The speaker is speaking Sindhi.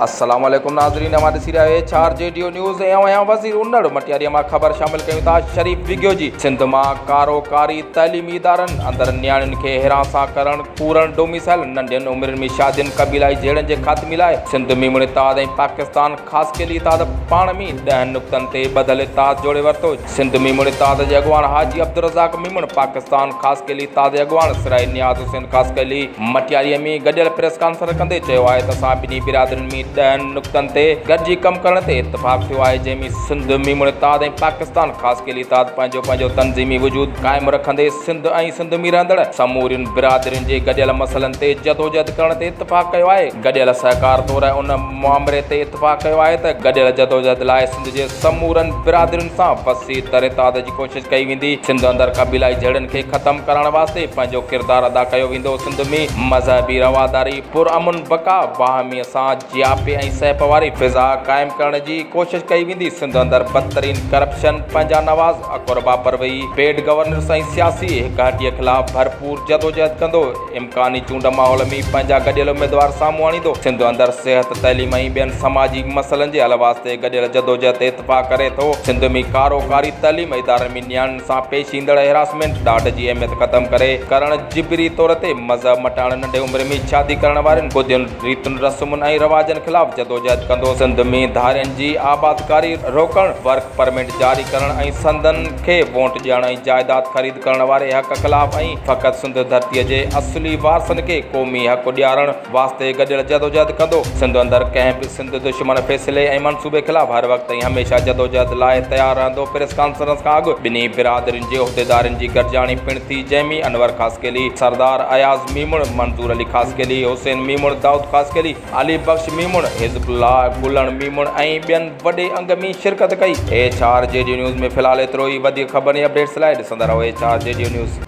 السلام عليڪم ناظرين اوهان ڏسي رهيا آهيو H R G D news ۽ آئون آهيان وزير انڙ مٽياري مان خبر شامل ڪيون ٿا شريف وگهيو جي سنڌ مان ڪارو ڪاري تعليمي ادارن اندر نياڻين کي هراسان ڪرڻ پورڻ ڊوميسائل ننڍين عمرين ۾ شادين قبيلائي جهيڙن جي خاتمي لاء سنڌ ميمڻ اتحاد ۽ پاڪستان خاصخيلي اتحاد پاڻ ۾ ڏهن نقطن تي ٻڌل اتحاد جوڙي ورتو سنڌ ميمڻ اتحاد جي اڳواڻ حاجي عبدالرزاق ميمڻ پاڪستان خاصخيلي اتحاد جي اڳواڻ سرائي نياز حسين خاصخيلي مٽياري ۾ گڏيل پريس ڪانفرنس ڪندي چيو آهي ته اسان ٻنهي برادرين ۾ ڏهن نقطن تي گڏجي ڪم ڪرڻ تي اتفاق ٿيو آهي جنهن ۾ سنڌ ميمڻ اتحاد ۽ پاڪستان خاصخيلي اتحاد پنهنجو پنهنجو تنظيمي وجود قائم رکندي سنڌ ۽ سنڌ ۾ رهندڙ سمورين برادرين جي گڏيل مسئلن تي جدوجهد ڪرڻ تي اتفاق ڪيو آهي گڏيل سهڪار طور ان مامري تي اتفاق ڪيو آهي ته گڏيل جدوجهد لاء سنڌ جي سمورن برادرين سان وسيع تر اتحاد جي ڪوشش ڪئي ويندي، سنڌ اندر قبيلائي جهيڙن کي ختم ڪرڻ واسطي پنهنجو ڪردار ادا ڪيو ويندو، سنڌ ۾ مذهبي رواداري، پرامن بقا، باهمي سان جياپي ۽ سهپ واري فضا قائم ڪرڻ جي ڪوشش ڪئي ويندي، سنڌ اندر بدترين ڪرپشن، پنهنجا نواز، اقربا پروي، پيڊ گورننس ۽ سياسي هڪ هٽيء خلاف ڀرپور جدوجهد ڪندو. امڪاني چونڊ ماحول ۾ پنهنجا گڏيل اميدوار سامهون آڻيندو، سنڌ اندر صحت، تعليم ۽ ٻين سماجي مسئلن جي حل واسطي گڏيل جدوجهد تي اتفاق ڪري ٿو، سنڌ ۾ ڪارو ڪاري تعليم ادارن ۾ نياڻين سان پيش ايندڙ هراسمينٽ، ڏاڍ جي اهميت ختم ڪري ڪرڻ، جبري طور تي مذهب مٽائڻ، ننڍي عمر ۾ شادي ڪرڻ وارين ڪڌين ريتن رسمن ۽ رواجن خلاف جدوجهد ڪندو، سنڌ ۾ ڌارين جي آبادڪاري روڪڻ، ورڪ پرمٽ جاري ڪرڻ ۽ سندن کي وونٽ ڏيڻ ۽ جائيداد خريد ڪرڻ واري حق خلاف ۽ فقط سنڌ ڌرتيء جي اصلي وارثن کي قومي حق ڏيارڻ واسطي گڏيل جدوجهد ڪندو. سنڌ اندر ڪنهن به سنڌ دشمن فيصلي ۽ منصوبي خلاف هر وقت ۽ هميشه جدوجهد لاء تيار رهندو. پريس ڪانفرنس کان اڳ ٻنهي برادرين جي عهديدارن جي گڏجاڻي پڻ ٿي جنهن ۾ انور خاصخيلي، سردار اياز ميمڻ، منظور علي خاصخيلي، حسين ميمڻ، دائود خاصخيلي، علي بخش ميمڻ، حزب الله گلڻ ميمڻ ۽ ٻين وڏي انگ ۾ شرڪت ڪئي. H R G D news ۾ في الحال ايترو ئي وڌيڪ خبرن ۽ اپڊيٽس لاء ڏسندا رهو H R G D news.